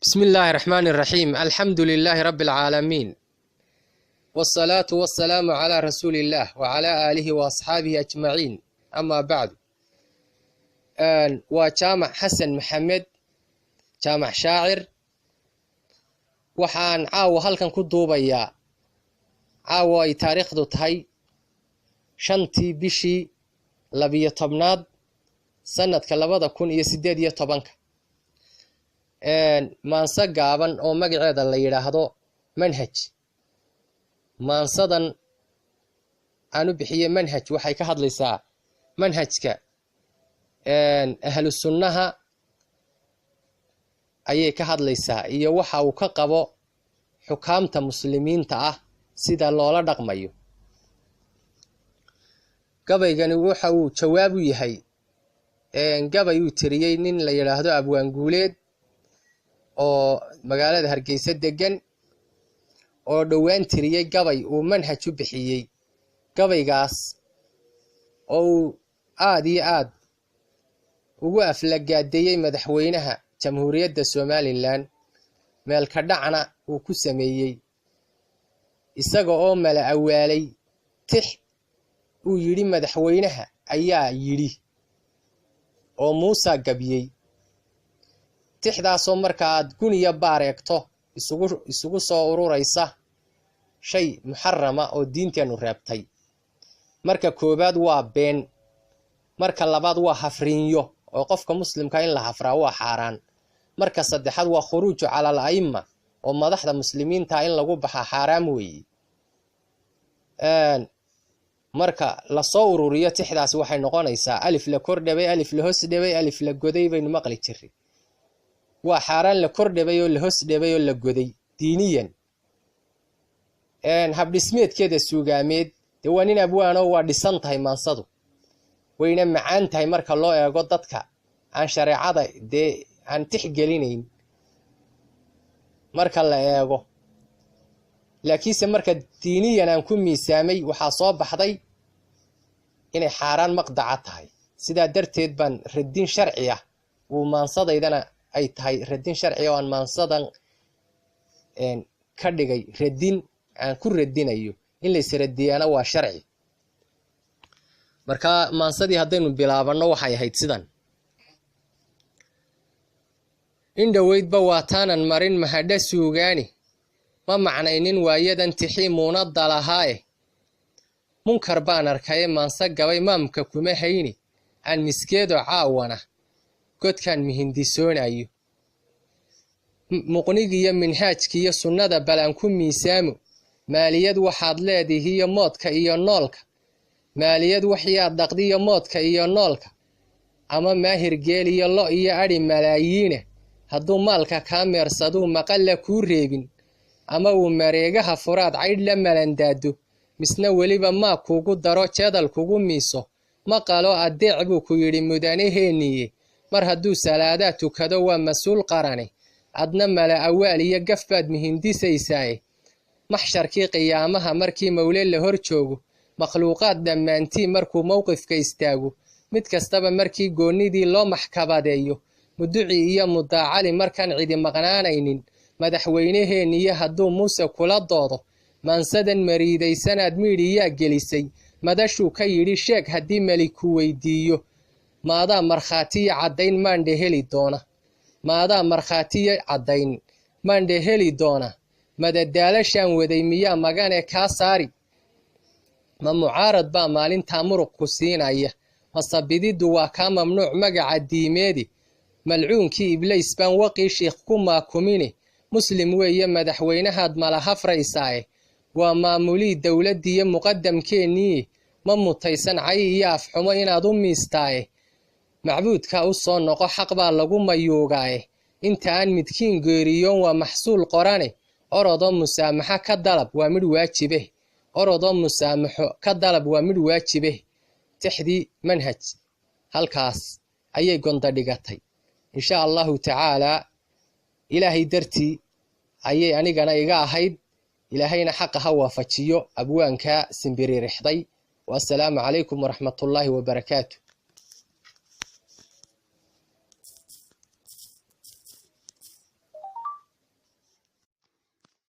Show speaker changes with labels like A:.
A: بسم الله الرحمن الرحيم، الحمد لله رب العالمين، والصلاة والسلام على رسول الله وعلى آله وأصحابه أجمعين، أما بعد. Waa Jaamac Xasan Maxamed, Jaamac Shaacir. Waxaan caawa halkan ku duubayaa, caawa ay taariikhdu tahay 5-tii bishii 12-aad sanadka 2018-ka, maanso gaaban oo magaceeda la yidhaahdo Manhaj. Maansadan aan u bixiyey Manhaj waxay ka hadlaysaa manhajka Ahlu Sunnaha ayay ka hadlaysaa iyo waxa uu ka qabo xukaamta Muslimiinta ah, sida loola dhaqmayo. Gabaygani waxa uu jawaab u yahay gabay uu tiriyey nin la yidhaahdo Abwaan Guuleed oo magaalada Hargeysa degan, oo dhowaan tiriyey gabay uu Manhaj u bixiyey. Gabaygaas oo uu aada iyo aad ugu aflagaadeeyey madaxweynaha Jamhuuriyadda Somaliland, meelka dhacna uu ku sameeyey, isaga oo mala awaalay tix uu yidhi madaxweynaha ayaa yidhi oo Muusa gabiyey. Tixdaasoo marka aad guniya baar eegto isugu soo ururaysa shay muxarama oo diinteennu reebtay. Marka koowaad waa been, marka labaad waa hafriinyo, oo qofka Muslimka in la hafraa waa xaaraan. Marka saddexaad waa khuruuju cala al a'ima, oo madaxda Muslimiinta in lagu baxaa xaaraam weeye. Marka lasoo ururiyo tixdaasi waxay noqonaysaa alif la kor dhabay, alif la hoos dhabay, alif la goday baynu maqli jiray. Waa xaaraan la kor dhabay oo la hoos dhabay oo la goday diiniyan. Habdhismeedkeeda suugaameed dee waa nin abwaanoo waa dhisan tahay maansadu, wayna macaan tahay marka loo eego dadka aan shareecada dee aan tixgelinayn marka la eego. Laakiinse marka diiniyan aan ku miisaamay, waxaa soo baxday inay xaaraan maqdaca tahay. Sidaa darteed baan radin sharci ah uu maansadaydana ay tahay radin sharci oo aan maansadan ka dhigay radin aan ku radinayo. In lays radiyaana waa sharci. Marka maansadii haddaynu bilaabanno, waxay ahayd sidan: In dhoweydba waataanan marin mahadha suugaani, ma macnaynin waayadan tixii muunadda lahaae. Munkar baan arkaye maanse gabay maamka kuma hayni, aan miskeedo caawana godkaan mihindisoonayo. Muqnigiyo minhaajkiiyo sunnada bal aan ku miisaamo. Maaliyad waxaad leedihiyo moodka iyo noolka, maaliyad waxyaad dhaqdiyo moodka iyo noolka, ama maahir geel iyo lo iyo adhi malaayiine, hadduu maalka kaa meersaduu maqalla kuu reebin, ama uu mareegaha furaad caydh la malandaado, misna weliba maa kuugu daro jeedal kugu miiso, maqalo addeec buu ku yidhi mudanaheeniye. Mar hadduu salaadaa tukado waa mas-uul qarane, adna mala awaal iyo gaf baad mihindisaysaaye. Maxsharkii qiyaamaha markii mawle la hor joogo, makhluuqaad dhammaantii markuu mowqifka istaago, mid kastaba markii goonnidii loo maxkabadeeyo, muduci iyo mudaacali markaan cidi maqnaanaynin, madaxweynaheeniyo hadduu Muuse kula doodo, maansadan mariidaysanaad miidhiyaa gelisay madashuu ka yidhi sheeg haddii meliku weydiiyo, maadaa markhaatiyo caddayn maandhe heli doona? Maadaa markhaatiyo caddayn maandhe heli doona? Madadaalashaan waday miyaa magane kaa saari? Ma mucaarad baa maalintaa muruq ku siinaya? Masabididdu waa kaa mamnuuc magaca diimeedi. Malcuunkii Ibliis baan waqii shiikh ku maakumini. Muslim weeye madaxweynahaad mala hafraysaaye, waa maamulii dowladdiiyo muqadamkeennii, ma mutaysan cay iyo afxumo inaad u miistaaye. Macbuudka u soo noqo, xaq baa lagu mayuugaaye. Inta aan midkiin geeriyoon waa maxsuul qorane, orodoo musaamaxo ka dalab waa midh waajibe, orodoo musaamaxo ka dalab waa midh waajibe. Tixdii Manhaj halkaas ayay gonda dhigatay. Insha Allahu tacaalaa, Ilaahay dartii ayay anigana iga ahayd. Ilaahayna xaqa ha waafajiyo abwaanka simbiriirixday. Wassalaamu calaykum waraxmatullaahi wabarakaatu.